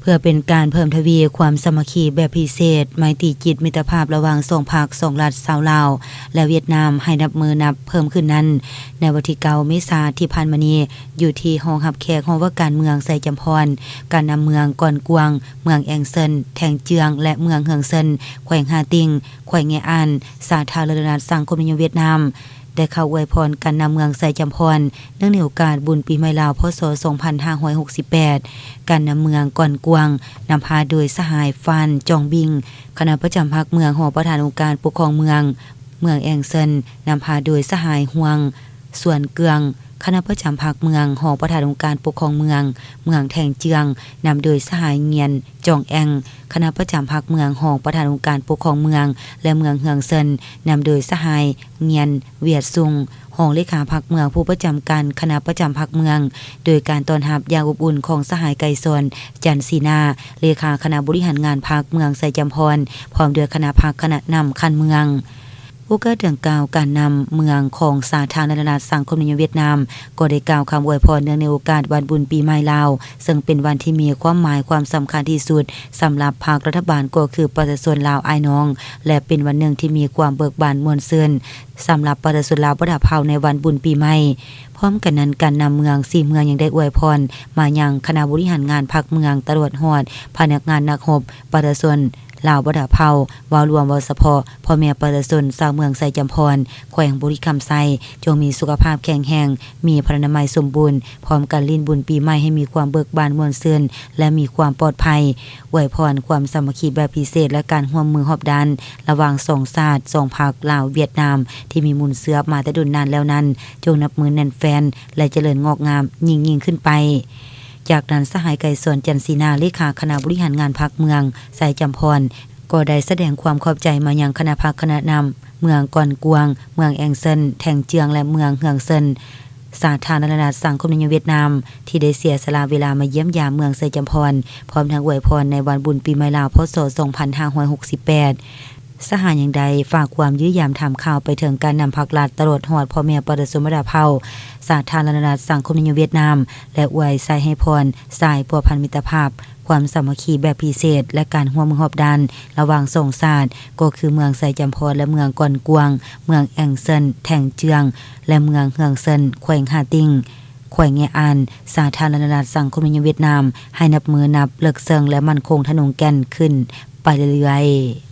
ເພື່ອເປັນການເພີ່ມທະວີຄວາມສາມັກຄີແບບພິເສດ, ໄມຕີຈິດມິດຕະພາບລະຫວ່າງສອງພັກ, ສອງລັດຊາວລາວ ແລະ ຫວຽດນາມ ໃຫ້ນັບມື້ນັບເພີ່ມຂຶ້ນນັ້ນ, ໃນວັນທີເກົ້າ ເມສາ ທີ່ຜ່ານມານີ້, ຢູ່ທີ່ຫໍຮັບແຂກຫໍວ່າການເມືອງໄຊຈຳພອນ, ການນຳເມືອງກອນກວາງ, ເມືອງແອງເຊິນ, ແທງເຈືອງ ແລະ ເມືອງເຮືອງເຊິນ, ແຂວງຮ່າຕິງ, ແຂວງແງອານ, ສາທາລະນະລັດສັງຄົມນິຍົມຫວຽດນາມ ໄດ້ເຂົ້າອວຍພອນການນຳເມືອງໄຊຈຳພອນ ເນື່ອງໃນໂອກາດບຸນປີໃໝ່ລາວ ພ.ສ. ສອງພັນຫ້າຮ້ອຍຫົກສິບແປດ. ການນຳເມືອງກອນກວາງ ນຳພາໂດຍສະຫາຍ ຟານ ຈອງບິງ, ຄະນະປະຈຳພັກເມືອງ, ຮອງປະທານອົງການປົກຄອງເມືອງ, ເມືອງແອງເຊິນ, ນຳພາໂດຍສະຫາຍ ຮວງ ສວນເກືອງ, ຄະນະປະຈຳພັກເມືອງ, ຮອງປະທານອົງການປົກຄອງເມືອງ, ເມືອງແທງເຈືອງ, ນຳໂດຍສະຫາຍ ງຽນ ຈອງແອງ, ຄະນະປະຈຳພັກເມືອງ, ຮອງປະທານອົງການປົກຄອງເມືອງ ແລະ ເມືອງເຮືອງເຊິນ, ນຳໂດຍສະຫາຍ ງຽນ ວຽດຊຸງ, ຮອງເລຂາພັກເມືອງ, ຜູ້ປະຈຳການຄະນະປະຈຳພັກເມືອງ, ໂດຍການຕ້ອນຮັບຢ່າງອົບອຸ່ນຂອງສະຫາຍ ໄກສອນ ຈັນສີນາ, ເລຂາຄະນະບໍລິຫານງານພັກເມືອງໄຊຈຳພອນ, ພ້ອມດ້ວຍຄະນະພັກ, ຄະນະນຳຂັ້ນເມືອງ. ໂອກາດດັ່ງກ່າວ, ການນຳເມືອງຂອງສາທາລະນະລັດສັງຄົມນິຍົມຫວຽດນາມ ກໍໄດ້ກ່າວຄຳອວຍພອນເນື່ອງໃນໂອກາດວັນບຸນປີໃໝ່ລາວ, ເຊິ່ງເປັນວັນທີ່ມີຄວາມໝາຍຄວາມສຳຄັນທີ່ສຸດສຳລັບພັກລັດຖະບານ, ກໍຄືປະຊາຊົນລາວອ້າຍນ້ອງ ແລະ ເປັນວັນໜຶ່ງທີ່ມີຄວາມເບີກບານມ່ວນຊື່ນ ສຳລັບປະຊາຊົນລາວບັນດາເຜົ່າໃນວັນບຸນປີໃໝ່. ພ້ອມກັນນັ້ນ, ການນຳເມືອງສີ່ເມືອງຍັງໄດ້ອວຍພອນມາຍັງຄະນະບໍລິຫານງານພັກເມືອງ ຕະຫຼອດຮອດພະນັກງານນັກຮົບ, ປະຊາຊົນລາວບັນດາເຜົ່າ, ເວົ້າລວມ, ເວົ້າສະເພາະພໍ່ແມ່ປະຊາຊົນຊາວເມືອງໄຊຈຳພອນ, ແຂວງບໍລິຄຳໄຊ, ຈົ່ງມີສຸຂະພາບແຂງແຮງ, ມີພະລານາໄມສົມບູນ, ພ້ອມກັນຫຼິ້ນບຸນປີໃໝ່ໃຫ້ມີຄວາມເບີກບານມ່ວນຊື່ນ ແລະ ມີຄວາມປອດໄພ. ອວຍພອນຄວາມສາມັກຄີແບບພິເສດ ແລະ ການຮ່ວມມືຮອບດ້ານ ລະຫວ່າງສອງຊາດ, ສອງພັກ ລາວ-ຫວຽດນາມ ທີ່ມີມູນເຊື້ອມາແຕ່ດົນນານແລ້ວນັ້ນ ຈົ່ງນັບມື້ແໜ້ນແຟ້ນ ແລະ ຈະເລີນງອກງາມຍິ່ງໆຂຶ້ນໄປ. ຈາກນັ້ນ, ສະຫາຍ ໄກສອນ ຈັນສີນາ, ເລຂາຄະນະບໍລິຫານງານພັກເມືອງໄຊຈຳພອນ, ກໍໄດ້ສະແດງຄວາມຂອບໃຈມາຍັງຄະນະພັກ, ຄະນະນຳເມືອງກອນກວາງ, ເມືອງແອງເຊິນ, ແທງເຈືອງ ແລະ ເມືອງເຮືອງເຊິນ, ສາທາລະນະລັດສັງຄົມນິຍົມຫວຽດນາມ ທີ່ໄດ້ເສຍສະຫຼະເວລາມາຢ້ຽມຢາມເມືອງໄຊຈຳພອນ, ພ້ອມທັງອວຍພອນໃນວັນບຸນປີໃໝ່ລາວ ພ.ສ. ສອງພັນຫ້າຮ້ອຍຫົກສິບແປດ. ສະຫາຍຍັງໄດ້ຝາກຄວາມຢ້ຽມຢາມຖາມຂ່າວໄປເຖິງການນຳພັກລັດ ຕະຫຼອດຮອດພໍ່ແມ່ປະຊາຊົນບັນດາເຜົ່າ ສາທາລະນະລັດສັງຄົມນິຍົມຫວຽດນາມ ແລະ ອວຍໄຊໃຫ້ພອນສາຍພົວພັນມິດຕະພາບ, ຄວາມສາມັກຄີແບບພິເສດ ແລະ ການຮ່ວມມືຮອບດ້ານລະຫວ່າງສອງຊາດ, ກໍຄືເມືອງໄຊຈຳພອນ ແລະ ເມືອງກອນກວາງ, ເມືອງແອງເຊິນ, ແທງເຈືອງ ແລະ ເມືອງເຮືອງເຊິນ, ແຂວງຮ່າຕິງ, ແຂວງແງອານ, ສາທາລະນະລັດສັງຄົມນິຍົມຫວຽດນາມ, ໃຫ້ນັບມື້ນັບເລິກເຊິ່ງ ແລະ ໝັ້ນຄົງທະນົງແກ່ນຂຶ້ນໄປເລື້ອຍໆ.